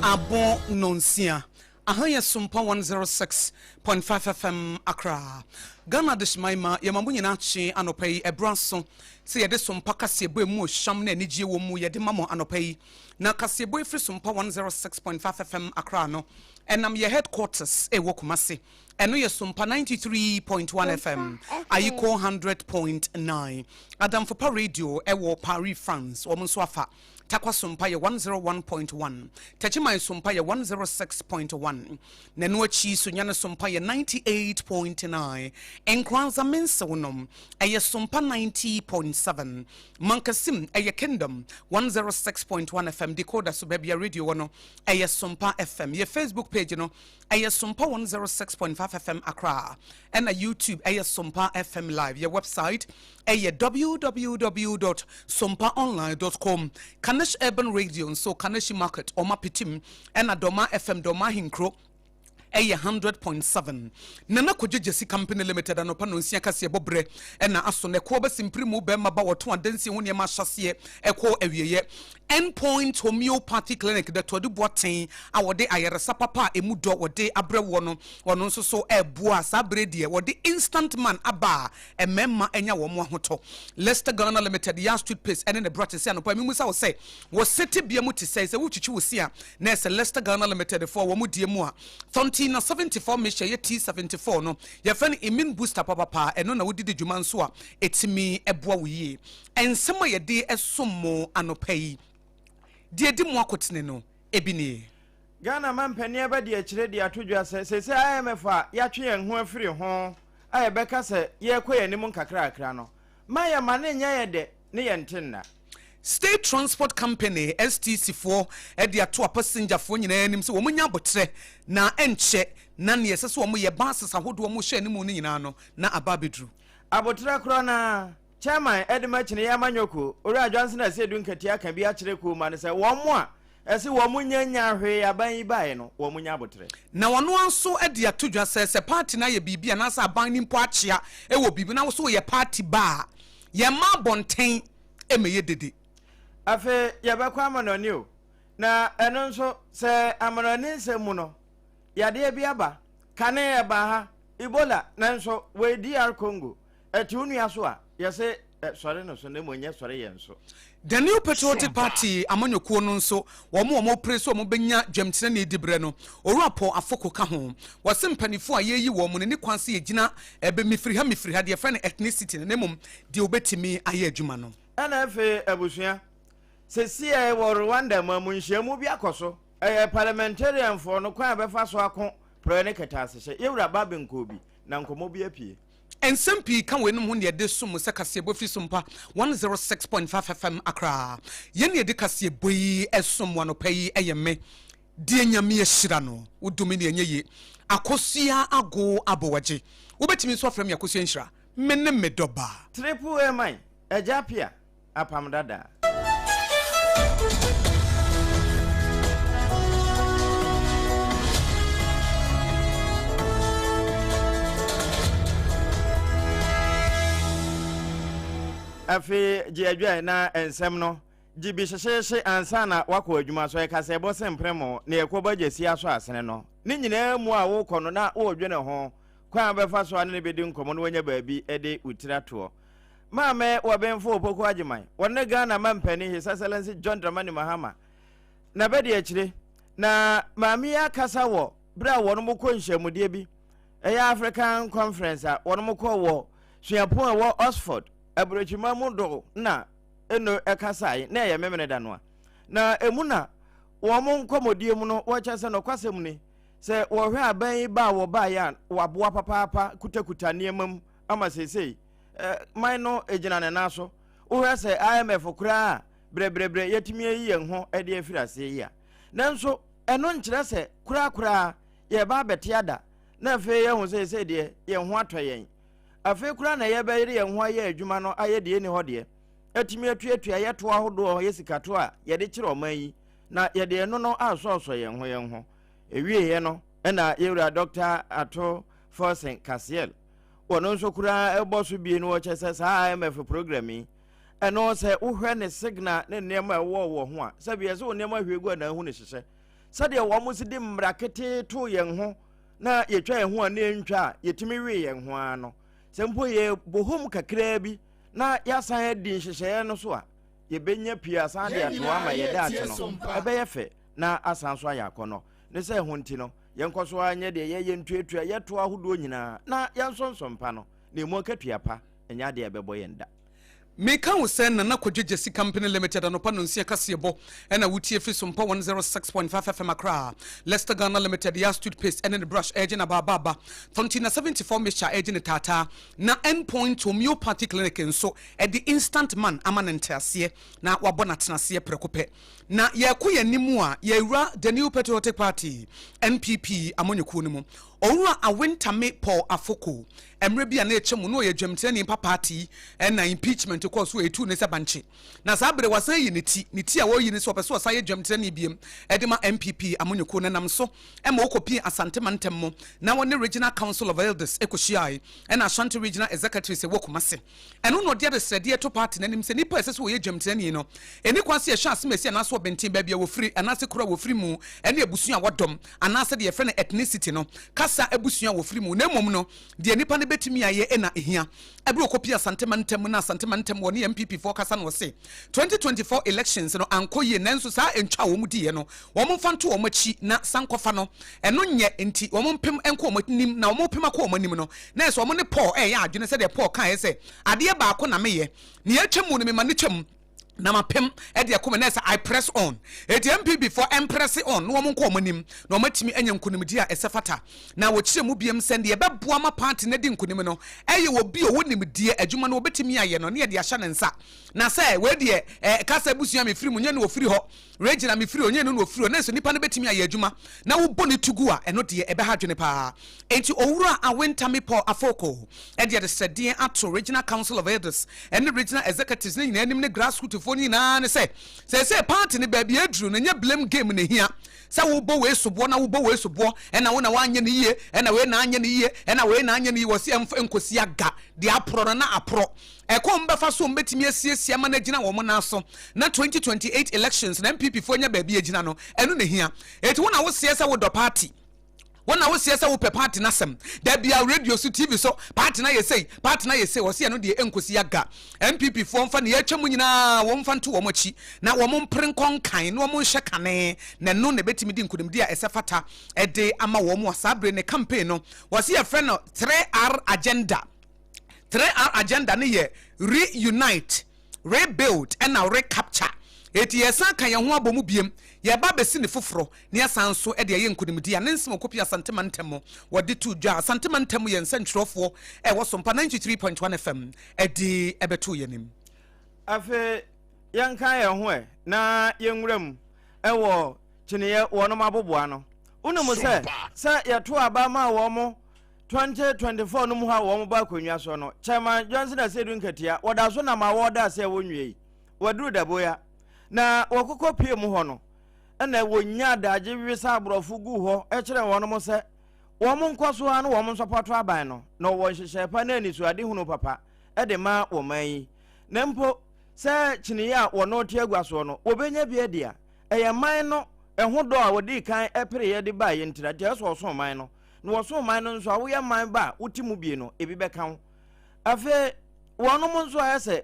Abɔ nnɔnsia. Aha yɛ Sompa 106.5 FM Accra. Ghana Adehyeman ma yɛma mo nyinaa kye anɔpa yi ɛberɛ aso sɛ yɛde Sompa kaseɛbɔ emu ɔhwam ne anigyeɛ wɔ mu yɛde ma mo anɔpa yi. Na kaseɛbɔ yi firi Sompa 106.5 FM Accra no ɛnam yɛ headquarters ɛwɔ Kumasi. Ɛno yɛ Sompa 93.1 FM, Ayiko 100.9, Adamfopa Radio ɛwɔ Paris, France, wɔn nso afa. Tarkwa Sompa yɛ 101.1, Techiman Sompa yɛ 106.1, na ɛno akyi Sunyani Sompa yɛ 98.9, Nkoranza Mensew nom ɛyɛ Sompa 90.7, Mankasim ɛyɛ Kingdom 106.1 FM, Decoder so baabi a radio wɔ no ɛyɛ Sompa FM. Yɛ Facebook page no ɛyɛ Sompa 106.5 FM Accra, ɛna YouTube ɛyɛ Sompa FM Live. Yɛ website ɛyɛ www dot sompaonline dot com. Kanesh Urban Radio nso Kaneshi Market ɔma pitim, ɛna Dɔma FM Dɔma Ahenkuro ɛyɛ 100.7. Nana Kwadwo Gyasi Company Limited anɔpa nonsia kaseɛ bɔ berɛ ɛna aso na ɛkoɔ bɛsi mpire mu bɛrima ba wɔto adansie ho nneɛma ahyɛseɛ ɛkɔ awieɛ. Endpoint Homeopathy Clinic Dr. Adu Boateng a wɔde ayaresa papa a emu dɔ wɔde abrɛ woɔ no, ɔno nso so ɛreboa. Saa berɛ deɛ wɔde Instant Man aba a mmarima anya wɔn ahotɔ. Leicester Ghana Limited, Yas Toothpaste ɛne ne brush. Sɛ anɔpa yi memmisa wo sɛ wɔ se tebea mu te sɛn, sɛ wotwitwi wo se a na ɛsɛ Leicester Ghana Limited foɔ a wɔn deɛ mu a Thontina 74 mixture ɛyɛ T74 no yɛfrɛ no immune booster papapa, ɛno na wode di dwuma nso a ɛtumi boa wo yie. Nsɛm a yɛde som mo anɔpa yi, deɛ ɛdi mu akotene no, ebi nie. Ghana mampanin abadiakyire de ato dwa sɛ seesei IMF a yɛatwe yɛn ho afiri ho a yɛbɛka sɛ yɛrekɔ yɛn anim nkakrakra no ma yɛma no nyɛ yɛn dɛ ne yɛn nte nna. State Transport Company, STC, foɔ de ato apasinjafoɔ nyinaa anim sɛ wɔn nya aboterɛ na ɛnkyɛ na nea ɛsɛ sɛ wɔn yɛ, buses ahodoɔ a wɔhyɛ anim no nyinaa no na aba abɛduru. Aboterɛ korɔ no ara, Chairman de ma Kyineyɛ Amanyɔ Kuo, Owura Johnson Asiedu Nketia aka bi akyerɛ kuo mma no sɛ wɔn a ɛse wɔn nnya nyaa hwee aban yi baeɛ no, wɔn nya aboterɛ. Na ɔno ara nso de ato dwa sɛ, sɛ party no ayɛ biribi anaasɛ aban no mpo akyea wɔ biribi na wo nso woyɛ party ba a, yɛmma abɔnten mmɛyɛ dede. Afei yɛbɛkɔ amanɔne o, na ɛno nso sɛ amanɔne nsɛm mu no, yadeɛ bi aba, kane ɛbaa ha, Ebola, nanso wei DR Congo, Ɛte wo nua so a, yɛse sɔre no so na mmom nyɛ sɔre yɛn so. The New Patriotic Party amanyɔkuo no nso, wɔn a wɔpere sɛ wɔbɛnya dwamtenani diberɛ no, Owura Paul Afoko ka ho. Wɔse mpaninfoɔ a yɛreyi wɔn no, nni kwan sɛ yɛgyina ɛbɛ mefiri ha mefiri ha, deɛ yɛfrɛ no ethnicity no, na mmom deɛ wɔbɛtumi ayɛ adwuma no. Ɛna afei abusua, sesiɛ wɔ Rwanda man mu nhyiamu bi akɔ so, ɛyɛ parliamentarianfoɔ no kwan a bɛfa so ako prɔɛ ne kɛtɛasehyɛ, yɛwura Babin Kobi na nkɔmmɔ bi apue. Nsɛm pii ka weinom ho na yɛde som mo sɛ kaseɛbɔ firi Sompa 106.5 FM Accra. Yɛn na yɛde kaseɛbɔ yi som mo anɔpa yi ɛyɛ me deɛ Nyame ahyira no wodome ne ɛnyɛ yie Akosua Ago Abowagye. Wobɛtumi nso afrɛ me Akosua Nhyira. Me ne me dɔba. Triple A man, Agya Appiah. Apam Dada. Afei gye adwae na nsɛm no gye bi hyehyeehye ansa na woakɔ adwuma so. Ɛka sɛ ɛbɔ sɛ mprɛmo na yɛkɔbɔ agyasi asɔ asene no. Ne nyinaa mu a wokɔ no na woredwene ho kwan a wobɛfa so a ne no bɛdi nkɔmmɔ na woanya baabi de wo tiri atoɔ. Maame Wɔbenfo Opoku Agyemang, wɔne Ghana Mampanin His Excellency John Dramani Mahama na bɛdi akyire. Na maame yi akasa wɔ berɛ a wɔn kɔ nhyiamudeɛ bi, ɛyɛ African Conference a wɔn kɔ wɔ suapɔn a ɛwɔ Oxford, aburokyima mu do na eno ɛkasae na ɛyɛ Memeneda no a. Na emu na wɔn nkɔmmɔdie mu no wɔkyɛ sɛ nɔkwasɛm ni sɛ wɔhwɛ aban yi ba a wɔbaeɛ a wɔaboa papaapa kutakuta nneɛma mu ama seesei man no gyina ne nan so. Wohwɛ sɛ IMF koraa a, brɛbrɛbrɛ yɛatumi ayi yɛn ho de afiri aseɛ yi a. Nanso ɛno nkyerɛ sɛ korakoraa yɛreba abɛte ada na afei yɛahu sɛ seesei deɛ yɛn ho atɔ yɛn. Afei koraa na yɛbɛyere yɛn ho ayɛ adwuma no ayɛ deɛ ɛnni hɔ deɛ, atumi atuatua yɛ toɔ ahodoɔ, yɛ sikatoɔ a yɛde kyerɛ ɔman yi, na yɛde ɛno no asɔɔsɔ yɛn ho yɛn ho. Ɛwieeɛ no na yɛwura Dɔkta Ato Forson Cassiel Wɔno nso koraa ɛbɔ so bie no wɔkyɛ sɛ saa IMF program yi ɛno sɛ wohwɛ ne signal ne nneɛma ɛwɔ wɔ ho a sɛbi ɛsɛ wo nneɛma hwie gu a na ahu ne hyehyɛ. Sɛdeɛ wɔn si de mmara ketee too yɛn ho na yɛtwa yɛn ho a na ɛntwa a yɛtumi wee yɛn ho ara no, sɛ mpo yɛbɔ hom kakraa bi na yɛasan adi nhyehyɛeɛ no so a, yɛbɛnya pii asan de ato hɔ ama yɛn daakye no ɛbɛyɛ fɛ na asan so ayɛ akɔnnɔ. Ne sɛ ɛho nti no, yɛnkɔ so ara nyɛ deɛ yɛyɛ ntuatua yɛn toɔ ahodoɔ nyinaa na yɛnsonsom pa no, na ɛmu akatua pa nyɛ adeɛ a ɛbɛbɔ yɛn da. Meka wo sɛ Nana Kwadwo Gyasi Company Limited anɔpa nonsia kaseɛbɔ ɛna wotie firi Sompa 106.5 FM Accra. Leicester Ghana Limited Yas Toothpaste ɛne ne brush ɛregye n'abaabaaba. Tontina 74 mixture ɛregye ne taataa. Na End Point Homeopathy Clinic nso ɛde Instant Man ama no nteaseɛ na wabɔ no atenaseɛ prɛko pɛ. Na yɛrekɔ yɛn anim a, yɛrewura The New Patriotic Party, NPP, amanyɔkuo no mu. Owura Awentame Paul Afoko, mmerɛ bi a na ɛkyɛ mu na ɔyɛ dwamtirani mpa party ɛna impeachment kɔɔ so a ɛtuu ne sɛ bankye. Na saa berɛ wasan ayi ne ti, ne ti a ɔreyi ne sɛ ɔpɛ sɛ ɔsan yɛ dwamtirani biom de ma NPP amanyɔkuo no. Ɛnam so ma ɔkɔpie Asante mantam mu na ɔne Regional Council of Elders kɔhyiae ɛna Ashanti Regional Executives ɛwɔ Kumasi. Ɛno na ɔde adesrɛdeɛ to party no anim sɛ nnipa a ɛsɛ sɛ wɔyɛ dwamtirani no, ɛnni kwan sɛ yɛhyɛ asemasi anaasɛ ɔbɛnten baabi a wɔfiri anaasɛ kuro a wɔfiri mu ne abusua a wɔdɔm anaasɛ deɛ yɛfrɛ no ethnicity no kasa abusua a wɔfiri mu na mmom no deɛ nnipa no bɛtumi ayɛ na ɛhia. Ɛberɛ a ɔkɔpie Asante mantam mu na Asante mantam wɔ ne NPP foɔ kasa no ɔse 2024 elections no ankɔ yie nanso saa ntwa a wɔn diiɛ no wɔn mfa nto wɔn akyi na sankɔfa no ɛno nyɛ nti wɔn mpem nkɔ wɔn anim na wɔn repem akɔ wɔn anim no na ɛsɛ wɔn ne Paul ɛyɛ adwene sɛdeɛ Paul kaeɛ sɛ adeɛ baako na meyɛ nea atwa mu no mema no twam na mapem ɛde ɛkɔ me na ɛsɛ I press on eti NPP foɔ ɛmprɛse on na wɔn nkɔ wɔn anim na wɔn atumi anya nkunimdie a ɛsɛ fata na wɔkyerɛ mu biem sɛ deɛ ɛbɛboa ma party no adi nkunim no ɛyɛ obi a ɔwɔ nimdeɛ adwuma no wɔbɛtumi ayɛ no ne yɛde ahyɛ ne nsa na sɛ wei deɛ ɛɛ kasa abusua mefiri mu nyɛ no wɔfiri hɔ Regina mefiri hɔ, nyɛ no na ɔfiri hɔ, na sɛ nipa no bɛtumi ayɛ adwuma na wobɔ ne to gu a, ɛno deɛ ɛbɛha adwene paa. Enti Owura Awentami Paul Afoko de adesrɛdeɛ ato Regional Council of Elders ne Regional Executives no nyinaa anim ne grassrootfoɔ no nyinaa ne sɛ, seesei party no baabi a aduru no, ɛnyɛ blame game na ɛhia sɛ wobɔ wei soboɔ na wobɔ wei soboɔ, ɛna wo na woanyɛ no yie, ɛna wei na anyɛ no yie, ɛna wei na anyɛ no yie, wɔse ɛmfa nkɔsi aga, deɛ aporɔ no na aporɔ. Ɛkwan a wɔbɛfa so a wɔbɛtumi asiesie ama no agyina wɔn nan so na 2028 elections na NPP foɔ anya baabi agyina no, ɛno na ɛhia. Enti wo na woseɛ sɛ wodɔ party, wo na woseɛ sɛ wopɛ party no asɛm, da biara radio so, TV so, party no ayɛ sei, party no ayɛ sei, wɔse ɛno deɛ ɛnkɔsi aga. NPP foɔ mfa nea atwa mu nyinaa wɔn mfa nto wɔn akyi na wɔn mpere nkɔ nkan na wɔn nhyɛ kane na ɛno na ɛbɛtumi de nkunimdie a ɛsɛ fata de ama wɔn a saa bere ne campaign no wɔse yɛfrɛ no 3R agenda. 3R agenda no yɛ Re-unite, Rebuild ɛna Recapture. Enti yɛresan aka yɛn ho abɔ mu biem, yɛreba abɛsi no foforɔ na yɛasan nso de ayɛ nkunimdie a ne nsɛm a ɔkɔpie Asante mantam mu wɔde too dwa. Asante mantam mu yɛn nsɛntwerɛfoɔ ɛwɔ Sompa 93.1 FM de ɛbɛtoo yɛn anim. Afei yɛnka yɛn ho ɛ na yɛnwura mu wɔ kyiniiɛ wɔnom aboboano. Wonim sɛ sɛ yɛto aba ma wɔn 2024 no mu hɔ a wɔn ba akonnwa soɔ no, Chairman Johnson Asiedu Nketia, wɔda so nam a wɔreda ase a wɔnwie yi, wɔaduru Daboya. Na wɔkokɔ pie mu hɔ no, ɛna wɔnya adagye wesa aborɔfo gu hɔ kyerɛ wɔn sɛ wɔn nkɔ so ara no wɔn nsɔpɔto aban no, na wɔwɔ nhyehyɛe pa ne anisoadehunu papa de ma wɔn man yi. Na mpo sɛ kyiniiɛ a wɔn te agua soɔ no, wɔbɛnya bi adi a, ɛyɛ man no ɛho dɔ a wɔdii kan pereeɛ de baeɛ ntira, nti ɛsɛ sɛ wɔsom man no. Na wɔsom man no nso a, woyɛ man ba a wote mu bie no, ebi bɛka wo. Afei wɔnom nso ayɛ sɛ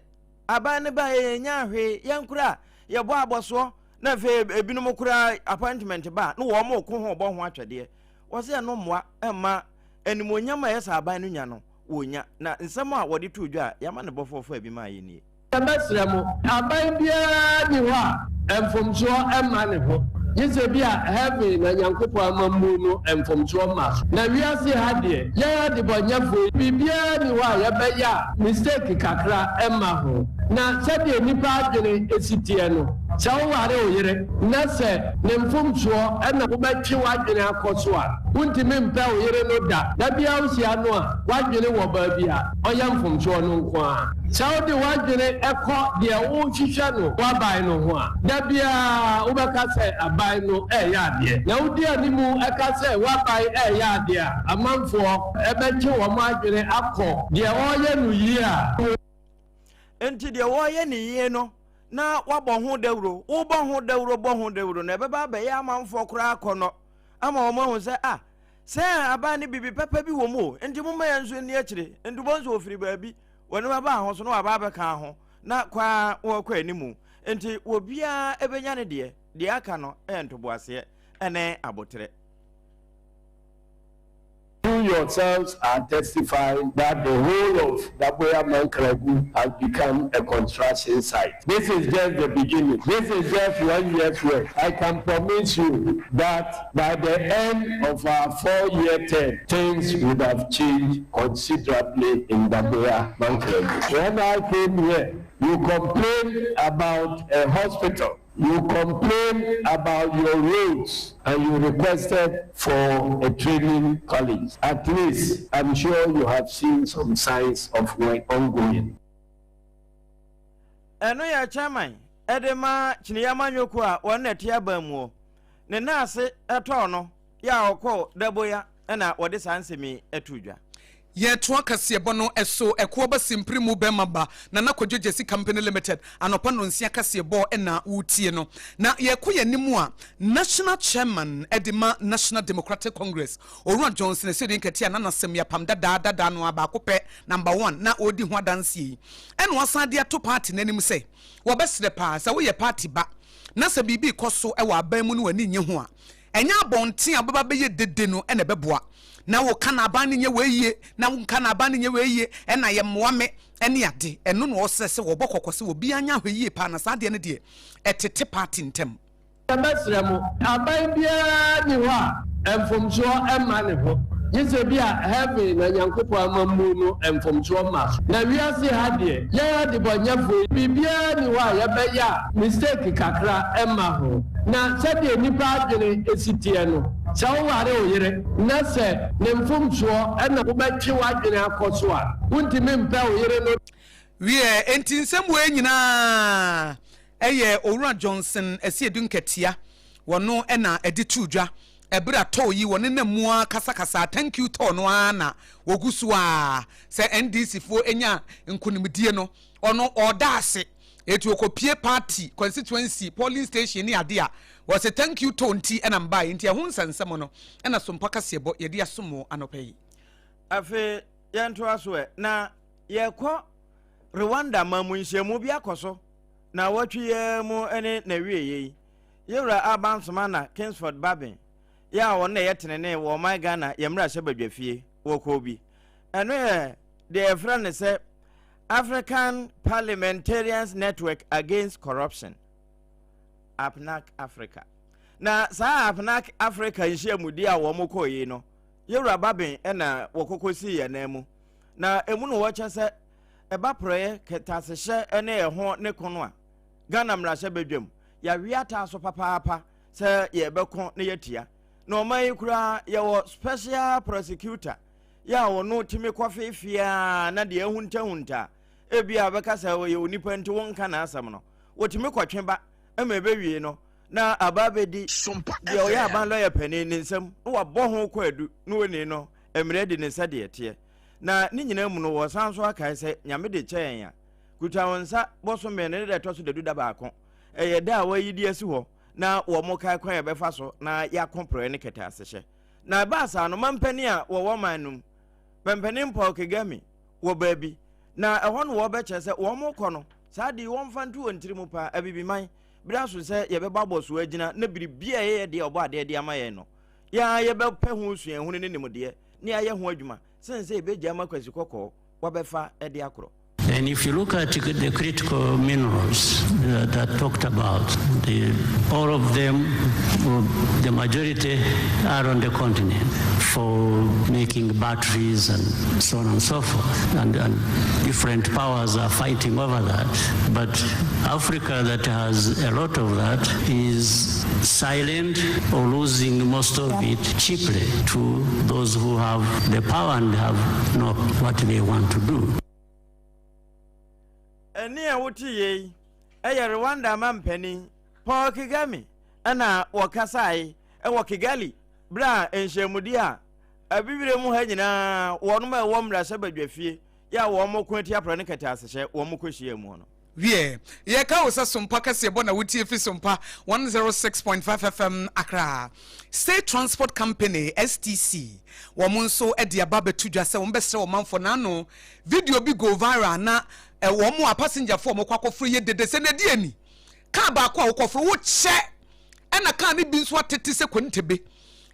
aban no baeɛ yɛnnya hwee, yɛn koraa yɛbɔ abɔsoɔ, na afei ebinom koraa appointment ba a, na wɔn reko ho bɔ ho atwɛdeɛ. Wɔsɛ ɛno mmoa mma animuonyam a ɛyɛ sɛ aban no nya no, wɔnya. Na nsɛm a wɔde too dwa a yɛama no bɔfɔɔfɔ a ebi maa yɛ nie. Yɛbɛsrɛ mo, aban biara nni hɔ a mfomsoɔ mma ne ho, gye sɛ bi a Heaven na Nyankopɔn amammuo no mfomsoɔ mma so. Na wiase ha deɛ, yɛn adebɔnyɛfoɔ yi, biribiara nni hɔ a yɛbɛyɛ a mistake kakra mma ho. Na sɛdeɛ nnipa adwene si teɛ no, sɛ woware wo yere na sɛ ne mfomsoɔ na wobɛtwe w'adwene akɔ so a, wontumi mpɛ wo yere no da. Da biara wohyia no a, w'adwene wɔ baabi a ɔyɛ mfomsoɔ no nko ara. Sɛ wode w'adwene kɔ deɛ worehwehwɛ no wɔ aban no ho a, da biara wobɛka sɛ aban no reyɛ adeɛ. Na wodi anim ka sɛ w'aban reyɛ adeɛ a, amanfoɔ bɛtwe wɔn adwene akɔ deɛ ɔreyɛ no yie a. Enti deɛ wɔreyɛ no yie no. na woabɔ ho dawuro. Wobɔ ho dawuro bɔ ho dawuro no, ɛbɛba abɛyɛ amanfoɔ koraa akɔnnɔ ama wɔn ahu sɛ, ah, sɛ aban no biribi papa bi wɔ mu o, nti momma yɛn nso nni akyire. Nti wobɛhu sɛ wɔfiri baabi, wɔne bɛba ho so na wɔaba abɛka ho, na kɔ ara wɔrekɔ anim. Nti obiara bɛnya ne deɛ, deɛ aka no yɛ ntoboaseɛ ne aboterɛ. You yourselves are testifying that the whole of Daboya Mankragu has become a construction site. This is just the beginning. This is just one year's work. I can promise you that by the end of our four-year term, things would have changed considerably in Daboya Mankragu. When I came here, you complained about a hospital. You complained about your roads and you requested for a training college. At least, I'm sure you have seen some signs of work ongoing. Ɛno yɛ chairman de ma Kyiniiɛ Amanyɔkuo a wɔn na ɛte aban muo. Ne nan ase tɔɔ no yɛ a ɔkɔɔ Daboya na wɔde saa nsɛm yi too dwa. Yɛtoa kaseɛbɔ no so, Ɛkoɔ Ba Simpiri mu Bɛma Ba, Nana Kwadwo Gyasi Company Limited, anɔpa nnɔnsia kaseɛbɔ na woretie no. Na yɛrekɔ yɛn anim a, National Chairman de ma National Democratic Congress, Owura Johnson Asiedu Nketiah na n'asɛm yi apam dadaa dadaa no ara baako pɛ, number one, na ɔredi ho adanseɛ yi. Ɛna wasan de ato party no anim sɛ, wɔbɛsrɛ paa sɛ woyɛ party ba na sɛ biribi rekɔ so wɔ aban mu na w'ani nnye ho a, Ɛnyɛ abɔnten a wobɛba abɛyɛ dede no na ɛbɛboa. Na woka na aban no nyɛ wei yie, na woka na aban no nyɛ wei yie, ɛna yɛmmoa me ne ade. Ɛno na ɔsrɛ sɛ wɔbɔ kɔkɔ sɛ obiara nyɛ ahwɛyie paa na saa adeɛ no deɛ ɛtete party ntam. Yɛbɛsrɛ mo, aban biara nni hɔ a mfomsoɔ mma ne ho, gye sɛ bi a heaven na Nyankopɔn amammuo no mfomsoɔ mma so. Na wiase ha deɛ, yɛn adebɔnyɛfoɔ yi, biribiara nni hɔ a yɛbɛyɛ a mistake kakra mma ho. Na sɛdeɛ nnipa adwene si teɛ no, sɛ woware wo yere na sɛ ne mfomsoɔ na wobɛtwe w'adwene akɔ so a, wontumi mpɛ wo yere no. Wiɛ, enti nsɛm wei nyinaa yɛ Owura Johnson Asiedu Nketiah wɔno na ɛde too dwa ɛberɛ a tour yi wɔnenam mu ara kasakasaa thank you tour no ara na wɔgu so ara sɛ NDC foɔ nya nkonimdie no ɔno ɔreda ase. Eti ɔkɔpie party, constituency, polling station ne ade a, wɔse thank you tour nti na mebaeɛ. Nti ɛho nsɛnsɛm no na Sompa Kaseɛbɔ yɛde asom mo anɔpa yi. Afei yɛntoa so ɛ, na yɛkɔ Rwanda man mu nhyiamu bi akɔ so naawɔtwe yi ara mu ne n'awieeɛ yi. Yɛwura Alban Sumana Kingsford Babin yɛ a ɔno na ɛyɛ tenenee wɔ ɔman Ghana yɛn mmarahyɛbadwafie wɔ kɔɔ bi. Ɛno yɛ deɛ yɛfrɛ no sɛ African Parliamentarians Network Against Corruption, APNAC Africa. Na saa APNAC Africa nhyiamudi a wɔn kɔɔ yi no, Yɛwura Babin na wɔkɔkɔ sii yɛn nan mu. Na emu no wɔkyɛ sɛ ɛba porɔeɛ, kɛtɛasehyɛ ne ɛho ne ko no a, Ghana mmarahyɛ badwam, yɛawe ataa so papaapa sɛ yɛbɛko na yɛatia. Na ɔman yi koraa yɛwɔ special prosecutor yɛ a ɔno tumi kɔfeefee ara na deɛ ahuntahunta a ebia ɔbɛka sɛ ɔyɛ onipa nti wonka n'asɛm no, wɔtumi kɔtwe ba ma ɛbɛwie no na aba abɛdi deɛ ɔyɛ aban lɔya panin ne nsam na wabɔ ho kwaadu na onii no mmerɛ di ne sɛdeɛ ɛteɛ. Na ne nyinaa mu no wɔsan nso akae sɛ Nyame de kyɛ yɛn a, kuta wo nsa bosome no ne da ɛtɔ so dadu da baako. Ɛyɛ da a wɔayi de asi hɔ na wɔkae kwan a yɛbɛfa so na yɛako porɔeɛ ne kɛtɛasehyɛ. Na ɛbaa saa no, mampanin a wɔwɔ man no mu, Mampanin Paul Kagame, wɔ baabi, na ɛhɔ no wɔbɛkyerɛ sɛ wɔn kɔ no, saa ade yi wɔmfa nto wɔn tiri mu paa, Abibiman, bere aso sɛ yɛbɛbɔ abɔsoɔ agyina na biribi a ɛyɛ deɛ ɔbɔ adeɛ de ama yɛn no, yɛn ara yɛbɛpɛ ho suahunu ne nimdeɛ na yɛayɛ ho adwuma sen sɛ yɛbɛgya ama Kwasi Kɔkɔɔ wabɛfa de akorɔ. And if you look at the critical minerals that are talked about, the, all of them, the majority are on the continent for making batteries and so on and so forth. And, and different powers are fighting over that. But Africa that has a lot of that is silent or losing most of it cheaply to those who have the power and have not what they want to do. Ɛnne a wote yei yɛ Rwanda mampanin Paul Kagame na wɔkasae wɔ Kigali berɛ a nhyiamudie a Abibire mu ha nyinaa wɔnom a ɛwɔ mmarahyɛbadwafie yɛ a wɔn ko atia prɛ ne kɛtɛasehyɛ wɔn kɔhyia mu no. Wiɛ, yɛka wo sɛ Sompa kaseɛbɔ na wotie fi Sompa 106.5 FM Accra. State Transport Company, STC, wɔn nso de aba abɛto dwa sɛ wɔbɛsrɛ ɔmanfoɔ. N'ano video bi go viral na wɔn a passengerfoɔ a wɔkɔ akɔforo yɛ dede sɛ na ɛdeɛ ni? Kaa baako a wokɔforo wokyɛ ɛna kaa no bi nso atete sɛ kontebe.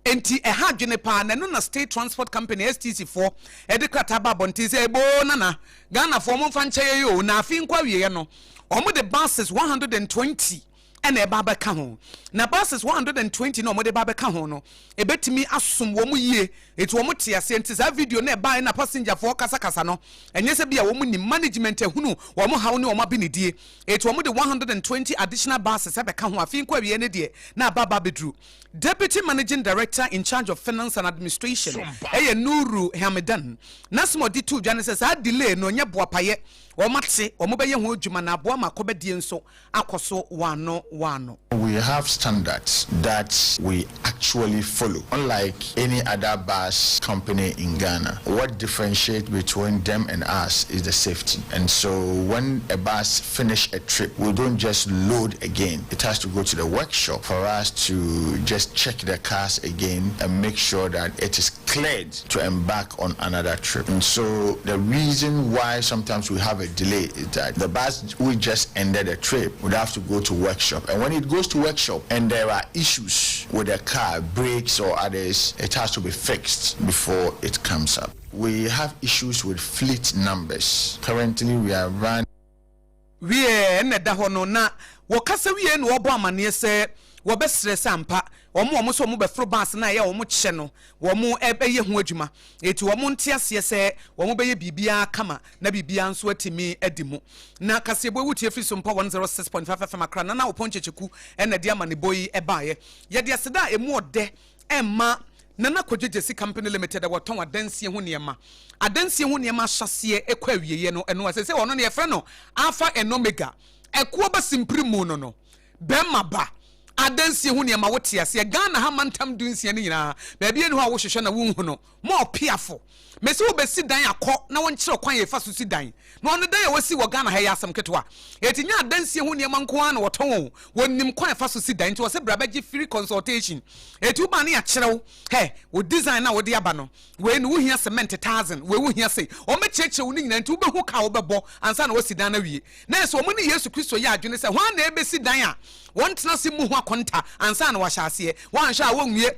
Enti ɛha adwene paa na ɛno na State Transport Company, STC, foɔ de krataa ba abɔnten sɛ eboo nana, Ghanafoɔ momfa nkyɛ yɛn oo, na afe nkɔ awieɛ no wɔde buses 120 na ɛba abɛka ho. Na buses 120 no a wɔde ba abɛka ho no, ɛbɛtumi asom wɔn yie. Enti wɔn te aseɛ. Nti saa video no a ɛbaeɛ na passengerfoɔ kasakasa no, ɛnyɛ sɛ bi a wɔn nim. Management ahunu wɔn haw ne wɔn abenedie. Enti wɔde 120 additional buses ɛbɛka ho. Afe nkɔ awieɛ no deɛ na aba aba abɛduru. Deputy Managing Director in charge of Finance and Administration yɛ Nuru Hamidan. N'asɛm a ɔde too dwa ne sɛ saa delay no nyɛ boapayɛ, wɔn ate, wɔn bɛyɛ ho adwuma na aboa ma akɔbadie nso akɔ so wɔano wɔano. We have standards that we actually follow unlike any other bus company in Ghana. What differentiates between them and us is the safety and so when a bus finish a trip we don't just load again, it has to go to the workshop for us to just check the cars again and make sure that it is cleared to embark on another trip. And so the reason why sometimes we have a delay is that the bus we just ended a trip would have to go to workshop. And when it goes to workshop and there are issues with the car, brakes or others, it has to be fixed before it comes up. We have issues with fleet numbers. Currently we are running Wiɛ, ɛnna ɛda hɔ no, na wɔkasa wiei na wɔbɔ amanneɛ sɛ wɔbɛsrɛ sɛ ampa wɔn a wɔn sɛ wɔbɛforo bus no a ɛyɛ a wɔkyɛ no wɔbɛyɛ ho adwuma. Enti wɔn nte aseɛ sɛ wɔbɛyɛ biribiara kama na biribiara nso atumi adi mu. Na kaseɛbɔ yi wotie firi Sompa 106.5 FM Accra, Nana Opon Kyekyeku na ɛde amanebɔ yi baeɛ. Yɛde aseda a ɛmu ɔdɛ ɛmma Nana Kwadwo Gyasi Company Limited a wɔtɔn adansie ho nneɛma, adansie ho nneɛma ahyɛaseɛ kɔ awieɛ no, ɛno a seesei ɔno no yɛfrɛ no Alpha and Omega, ɛkoɔ ba simpiri mu no no, bɛrima ba, adansie ho nneɛma wote aseɛ, Ghana ha mantam dunsia no nyinaa, baabi ɛni hɔ a wohwehwɛ na wonhu no, mo ɔpeafo, mese wobɛsi dan akɔ na wɔnkyerɛ kwan a yɛfa so si dan, Na ɔno dan a wasi wɔ Ghana ha yi yɛ asɛm ketewa. Enti nyɛ adansie ho nneɛma nko ara na wɔtɔn o, wɔnim kwan a ɛfa so si dan. Nti wɔse bra bɛgye free consultation. Enti woba a na yɛakyerɛ wo, hɛ, wo design no a wode aba no, wei no wohia cement thousand, wei wohia sei. Wɔbɛkyerɛkyerɛ wo ne nyinaa nti wobɛhu ka a wobɛbɔ ansa na woasi dan no awie. Na ɛsɛ wɔn ne Yesu Kristo yɛ adwene sɛ hwan na ɛrebɛsi dan a wɔntena ase mmu ho akonta ansa na wɔahyɛ aseɛ. Woanhwɛ a wonwie.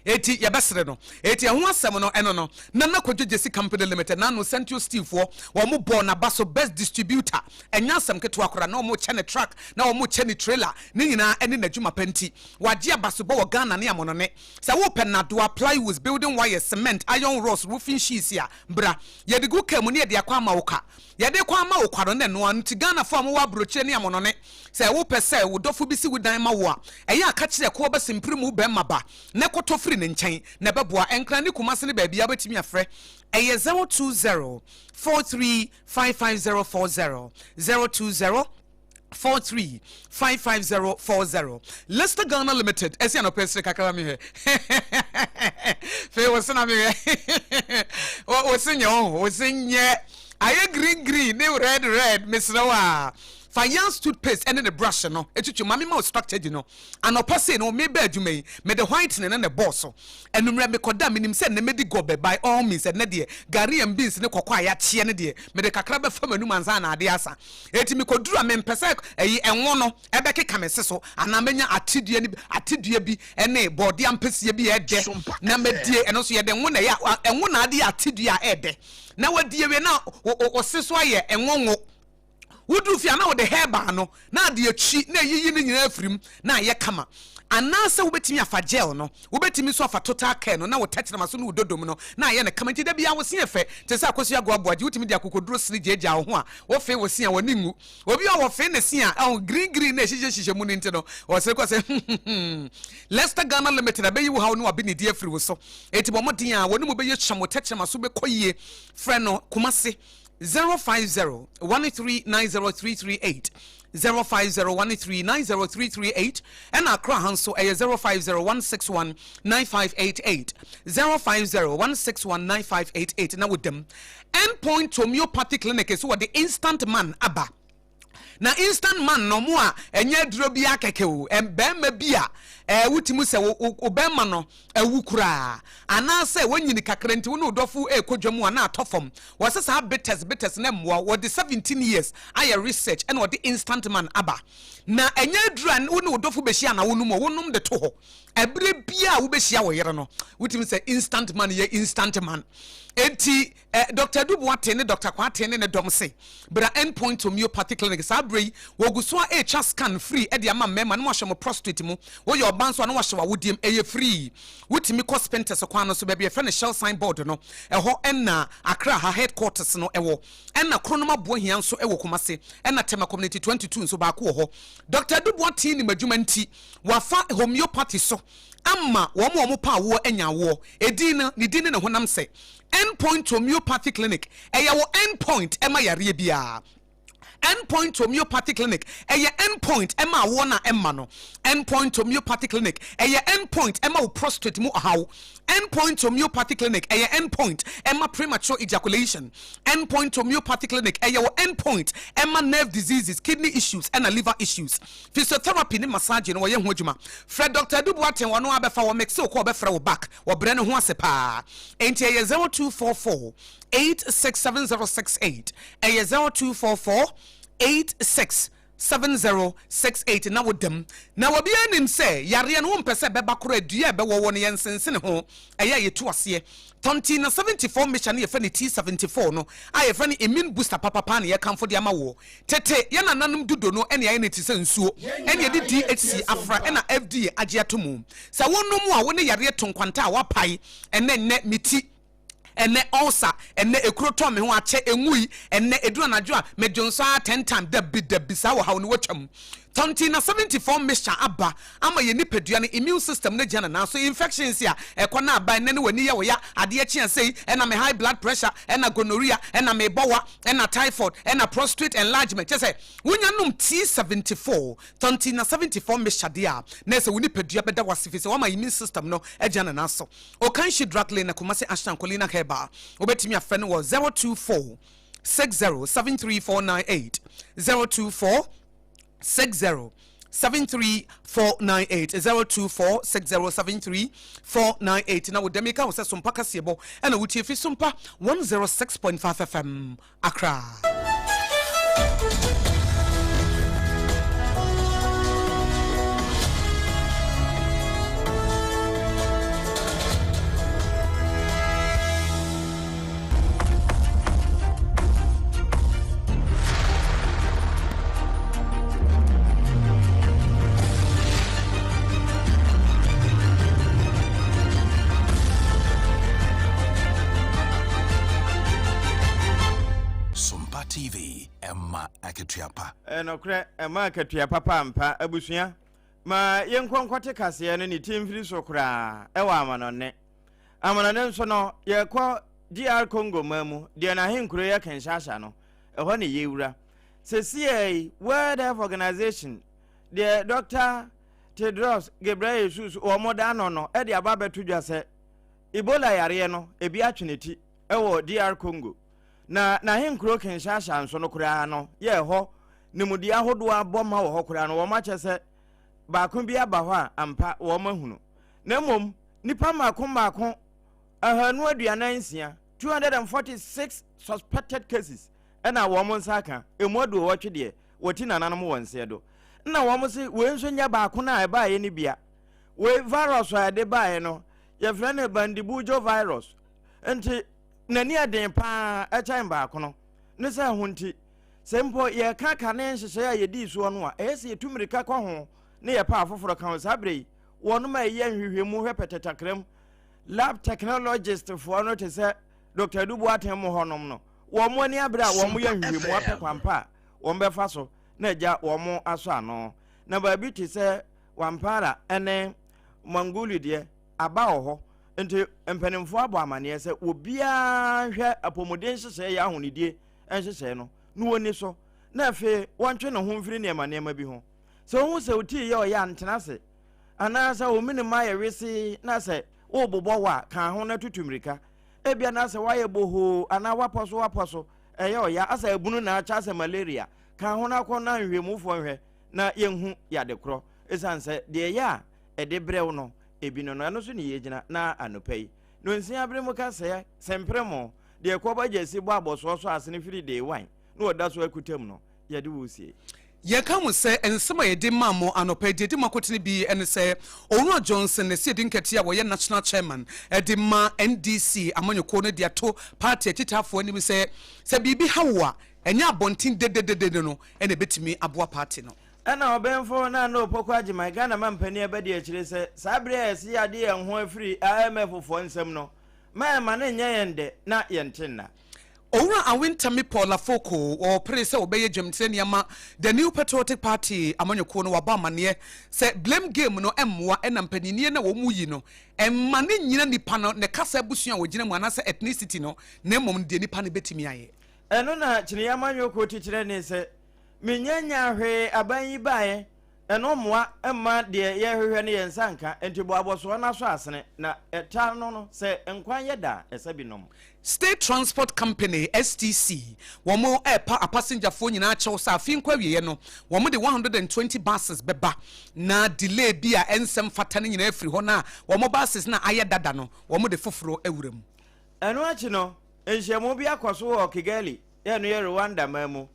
Enti yɛbɛsere no. Enti ɛho asɛm no, ɛno no, Nana Kwadwo Gyasi Company Limited, n'ano Sentio Steel foɔ, wɔn bɔɔ n'aba so Best Distributor. Ɛnyɛ asɛm ketewa koraa, na wɔrekyɛ ne truck, na wɔrekyɛ ne trailer, ne nyinaa ɛne n'adwuma pa nti. Wagye abasobɔ wɔ Ghana ne amonone. Sɛ wopɛ nnadoa, plywoods, building wires, cement, iron rods, roofing sheets a, bra. Yɛde gu car mu ne yɛde akɔ ama wo kwa. Yɛde kɔ ama wo kwa no na ɛno ara nti Ghanafoɔ a mowɔ aburokyire ne amonone, Sɛ wopɛ sɛ wo dɔfo bi si wo dan ma wo a, ɛyɛ a ka kyerɛ kɔ bɛse mpremu bɛmma ba na kɔtɔ firi ne nkyɛn na ɛbɛboa. Nkran ne Kumase ne baabiara wobɛtumi afrɛ. Ɛyɛ 020 43 55040, 020 43 55040. Leicester Ghana Limited, ɛsi anɔpɛ sere kakra ma mehwɛ. Fei wo se na mehwɛ. Wo se nyɛ wo se nyɛ. Ayɛ green green ne red red mesrɛ wo a. Fa Yans toothpaste ne ne brush no twitwi. Maame ma wo strategy no. Anɔpa sei no meba adwuma yi, mede whitening no na ɛbɔɔ so. Anwummerɛ mekɔda a, menim sɛ nnɛ mɛdi gɔbɛ by all means. Ɛnnɛ deɛ, gari and beans ne kɔkɔɔ a yɛakyeɛ no deɛ, mede kakra bɛfa m'anum ansa na adeɛ asa. Enti mekɔduru a, mempɛ sɛ ɛyi, ɛnwo no bɛkeka me se so anaa mɛnya atedua no bi, atedua bi ne bɔɔdeɛ ampesie bi a ɛdɛ na madie. Ɛno nso yɛde ngo na ɛyɛ, ɛnwo na ade yɛ atedua a ɛdɛ. Na wadi awie na wo se so ayɛ nwonwo. Woduru fie a na wode herbal no na ade akyi na ayiyi ne nyinaa afiri mu na ayɛ kama. Anaasɛ wobɛtumi afa gel no, wobɛtumi nso afa total care no na wo tɛkyerɛma so ne wo dodom no na ayɛ no kama. Nti da biara wo se yɛ fɛ te sɛ Akosua Agoaboagye. Wotumi de akokoduro sere gyaagyaa wo ho a wofee wo se a w'ani nwu. Obi a wɔfee ne se a ɛho green green na ɛhyehyɛ hyehyɛ mu no nti no ɔsere kɔ sɛ huhuhumm. Lester Ghana Limited abɛyi wo haw ne w'abenedie afiri wo so. Enti bɔ mmɔden a wɔne mo bɛyɛ hyam wo tɛkyerɛma so bɛkɔ yie. Frɛ no Kumasi. 050 1390338 050 1390338 ɛna Accra ha nso ɛyɛ 050 161 9588 050 161 9588 na wodam. Endpoint Homeopathy Clinic nso wɔde instant man aba. Na instant man no mo a ɛnyɛ aduro biara kɛkɛ o, barima bi a ɛɛ wotumi sɛ wo wo bɛrima no awu koraa anaasɛ wanyini kakra nti wo ne wo dɔfo rekɔ dwa mu a na atɔ fam. Wɔse saa bitters bitters no mmoa wo. Wɔde 17 years ayɛ research ɛna wɔde instant man aba. Na ɛnyɛ aduro a wo ne wo dɔfo bɛhyia na wonom o, wonom de to hɔ. Ɛberɛ biara a wobɛhyia wo yere no, wotumi sɛ instant man yɛ instant man. Enti Eh, Dɔkta Adu Boateng ne Dɔkta Kwarteng ne ne dɔm se bra End Point Homeopathy Clinic saa berɛ yi, wɔgu so a ɛretwa scan free de ama mmarima na wɔahwɛ mo prostrate mu. Woyɛ ɔbaa nso a na wɔahyɛ wo awodeɛm, ɛyɛ free. Wotumi kɔ Spintex kwan no so, baabi a yɛfrɛ no Shell sign board no, ɛhɔ na Accra ha headquarters no wɔ. Ɛna Kronom Aboahia nso wɔ Kumasi, ɛna Tema Community 22 nso baako wɔ hɔ. Dɔkta Adu Boateng nim adwuma nti, wafa homeopathy so ama wɔn a wɔpɛ awoɔ anya awoɔ. Edin no, ne din ne ne honam sɛ. End Point Homeopathy Clinic, ɛyɛ wo end point ɛma yareɛ biara. End Point Homeopathy Clinic, ɛyɛ end point ɛma awoɔ no a ɛmma no. End Point Homeopathy Clinic, ɛyɛ end point ɛma wo prostate mu ɔhaw. End Point Homeopathy Clinic, ɛyɛ end point ɛma premature ejaculation. End Point Homeopathy Clinic, ɛyɛ wo end point ɛma nerve diseases, kidney issues ɛna liver issues. Physiotherapy ne massage no wɔyɛ ho adwuma. Frɛ Doctor Adu Boateng ɔno ara bɛfa wɔ mixe wo kɔ ɔbɛfrɛ wo back. Wɔbrɛ ne ho ase paa. Enti ɛyɛ 0244 867068. Ɛyɛ 0244 867068 na woda mu. Na obiara nim sɛ yareɛ no wompɛ sɛ ɛbɛba koraa, dua a ɛbɛwɔ wɔ no yɛnsensene ho, ɛyɛ a yɛtu aseɛ. Tɔnti na 74 mixture no yɛfrɛ no T74 no a yɛfrɛ no immune booster papapa na yɛkamfo de ama woɔ. Tete yɛn nananom dudo no na yɛayɛ no te sɛ nsuo ɛna yɛde DHC afra ɛna FDA agye ato mu. Sɛ wonom a wo ne yareɛ to nkwanta a woapae ɛnɛ nnɛ me ti ɛnɛ ulcer ɛnɛ ekuro tɔ me ho akyɛ ɛnwui ɛnɛ ɛduru anadwo a me dwonsɔ ara ten time dabi dabi saa ɔhaw no watwam. Tɔnti na 74 mixture aba ama yɛn nipadua no immune system no agyina ne nan so infections a ɛkɔ na aba ɛnɛ ne w'ani yɛ wo ya adeɛ kye a sei ɛna me high blood pressure ɛna gonorrhea ɛna mebɔ wa ɛna typhoid ɛna prostrate enlargement kyɛ sɛ wonya nom T74 tɔnti na 74 mixture deɛ a na ɛsɛ wo nipadua bɛda wase fi sɛ wama immune system no agyina ne nan so. Okanshi Drug Lane na Kumasi Ashton Colina Herbal wobɛtumi afrɛ no wɔ 024 60 73498 024 60 73498 024 60 73498 na wo dɛm ka wo sɛ Sompa kaseɛbɔ ɛna wotie fi Sompa 106.5 FM Accra. Sompa TV, ɛma akatua pa. Ɛnokorɛ, ɛma akatua papa ampa. Abusua, ma yɛnkɔ nkɔte kaseɛ no ne ti mfiri so koraa ɛwɔ amanɔnne. Amanɔne nso no, yɛkɔ DR Congo man mu, deɛ n'ahenkuro yɛ Kinshasa no, ɛhɔ na yɛwura. Sesiei yi, World Health Organization, deɛ Dɔkta Tedros Ghebreyesus wɔn da ano no de aba abɛto dwa sɛ Ebola yareɛ no, ebi atwe ne ti wɔ DR Congo. Na n'ahenkuro Kinshasa nso no koraa no, yɛ ɛhɔ nimdeɛ ahodoɔ abɔ ma wɔ hɔ koraa no, wɔn akyɛ sɛ baako bi aba hɔ a, ampa wɔn ahunu. Na mmom, nnipa mmaako mmaako 246, 246 suspected cases ɛna wɔn nsa aka, emu aduowɔtwe deɛ wɔti nananom wɔn nseɛ do. Nna wɔn se wei nso nyɛ baako no a ɛbaeɛ no bia. Wei virus a ɛde baeɛ no, yɛfrɛ no Bandibujo virus. Nti n'ani ɛden paa ɛkyɛn baako no. Ne sɛ ho nti, sɛ mpo yɛka kane nhyehyɛeɛ a yɛdii soɔ no a, ɛyɛ sɛ yɛtu mmirika kɔ ho ne yɛpɛ afoforɔ ka ho. Saa berɛ yi, wɔnom a ɛyɛ nhwehwɛmu hwɛ pɛtɛtakram lab technologist foɔ no te sɛ Dr. Adu Boateng mo hɔnom no, wɔn ani abere a wɔn yɛ nhwehwɛmu apɛ kwampa a wɔn bɛfa so na agya wɔn asɔ ano. Na baabi te sɛ Wampara ne Manguli deɛ, aba wɔ hɔ. Nti mpanimfoɔ abɔ amaneɛ sɛ obiara nhwɛ apɔmuden nhyehyɛe yɛ ahonidie nhyehyɛe no na wɔnni so, na afei wɔntwe ne ho mfiri nneɛma nneɛma bi ho. Sɛ wohu sɛ wo tii yɛ ɔyɛ a, ntena ase. Anaasɛ wo menem ayɛ wesee na sɛ worebobɔ wo a, ka ho na tutu mmirika. Ebia na sɛ woayɛ bohoo anaa woapɔ so woapɔ so, ɛyɛ ɔya, asɛ abunu na akyɛ asɛ malaria. Ka ho na kɔ na nhwehwɛmufoɔ nhwɛ na yɛnhu yade korɔ. Ɛsiane sɛ deɛ ɛyɛ a ɛde brɛ wo no, ebi no no, ɛno so ne yɛgyina na anɔpa yi. Nonsia bere mu kasɛɛ, sempere mo, deɛ ɛkɔba gyasi bɔ abɔsoɔ so asene firi day one na ɔda so akuta mu no, yɛde wo sie. Yɛka ho sɛ, nsɛm a yɛde maa mo anɔpa yi, deɛ ɛdi mu akotene bi ne sɛ, Owura Johnson Asiedu Nketiah a ɔyɛ National Chairman de ma NDC amanyɔkuo no de ato party akyitaafoɔ anim sɛ, sɛ biribi ha wo a, ɛnyɛ abɔnten dededede no na ɛbɛtumi aboa party no. Ɛna Ɔbenfo Nana Opoku Agyemang, Ghana mampanin abadiakyire sɛ, saa bere a yɛse yɛade yɛn ho afiri IMF foɔ nsam no, ma ɛmma no nyɛ yɛn dɛ na yɛnte nna. Owura Awintami Paul Afoko, ɔɔpere sɛ ɔbɛyɛ dwamtirani ama The New Patriotic Party amanyɔkuo no, wabɔ amaneɛ sɛ blame game no mmoa ɛna mpaninnie no a wɔn yi no mma no nnyina nipa no ne kasa abusua a ɔgyina mu anaasɛ ethnicity no na mmom no deɛ nipa no bɛtumi ayɛ. Ɛno na Kyiniiɛ Amanyɔkuo tikyerɛni sɛ, Mennya nyaa hwee aban yi baeɛ, ɛno mmoa mma deɛ yɛrehwehwɛ no yɛn nsa nka, enti bɔ abɔsoɔ no aso asene, na ɛta no no, sɛ nkwan yɛ da a, ɛsɛ bi nom. State Transport Company, STC, wɔn repa apasengyafoɔ nyinaa kyɛw sɛ afe nkɔ awieɛ no, wɔn de 120 buses bɛba na delay bi a ɛnsɛ mfata no nyinaa afiri hɔ na wɔn buses no a ayɛ dada no, wɔn de foforɔ awura mu. Ɛno akyi no, nhyiamu bi akɔ so wɔ Kigali, ɛno yɛ Rwanda man mu.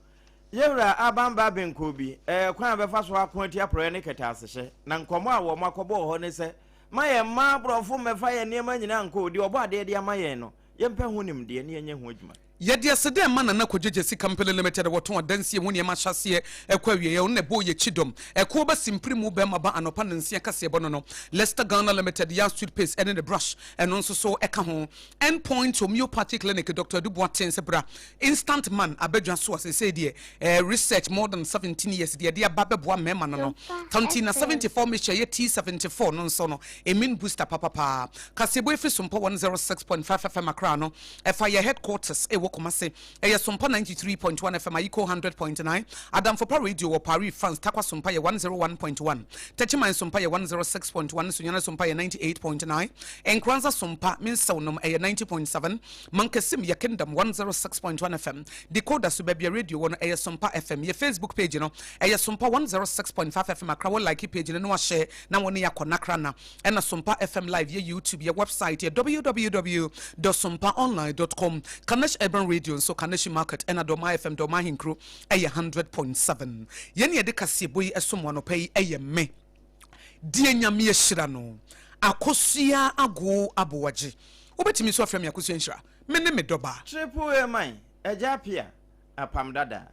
Yɛwura Aban Babin kɔɔ bi, ɛyɛ kwan a bɛfa so ako atia porɔeɛ ne kɛtɛasehyɛ, na nkɔmmɔ a wɔn akɔbɔ wɔ hɔ ne sɛ, Ma yɛn mma aborɔfo mmɛfa yɛn nneɛma nyinaa nkɔ o, deɛ Ɔbɔadeɛ de ama yɛn no, yɛmpɛ ho nimdeɛ na yɛnyɛ ho adwuma. Yɛde aseda rema Nana Kwadwo Gyasi Company Limited a wɔtɔn adansie ho nneɛma ahyɛaseɛ kɔ awieɛ. Ɔno na ɛbɔɔ yɛn kyidɔm. Ɛkoɔ ba simpiri mu bɛrima ba anɔpa nnansia kaseɛbɔ no no. Lester Ghana Limited, Yas Toothpaste ne ne brush, ɛno nso so ka ho. End Point Homeopathy Clinic, Doctor Adu Boateng sɛ bra. Instant Man abadwa so a seesei deɛ eh, research more than 17 years deɛ ɛde aba bɛboa mmarima no no. Tantina 74 mixture yɛ T74 no nso no, immune booster papapaa. Kaseɛbɔ ɛfiri Sompɔ 106.5 FM Accra no, ɛfa yɛ headquarters ɛwɔ Kumasi. Ɛyɛ Sompa 93.1 FM, Ayiko 100.9, Adamfopa Radio wɔ Paris, France, Tarkwa Sompa yɛ 101.1, Techiman Sompa yɛ 106.1, Sunyani Sompa yɛ 98.9, Nkoranza Sompa, Mensɛw nom, ɛyɛ 90.7, Mankasim yɛ Kingdom 106.1 FM, Decoder so baabi a radio wɔ no ɛyɛ Sompa FM, yɛ Facebook page no ɛyɛ Sompa 106.5 FM Accra, wɔ like page no na wahyɛ na wɔne yɛ akɔ Nakra na Ɛna Sompa FM Live yɛ YouTube, yɛ website yɛ www dot sompaonline dot com. Kanesh Urban Radio nso, Kaneshi Market, ɛna Dormaa FM, Dormaa Ahenkuro, ɛyɛ 100.7. Yɛn ne yɛde kaseɛbɔ yi ɛsom mo anɔpa yi ɛyɛ me, deɛ Nyame ahyira no, Akosua Agoo Aboagye. Wobɛtumi nso afrɛ me Akosua Nhyira. Me ne me dɔba. Triple A man, Agya Appiah. Apam Dada.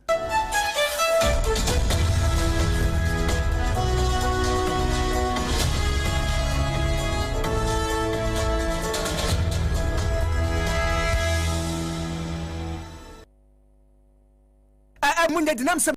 Ɛ ɛ mo nyɛ denam sɛ.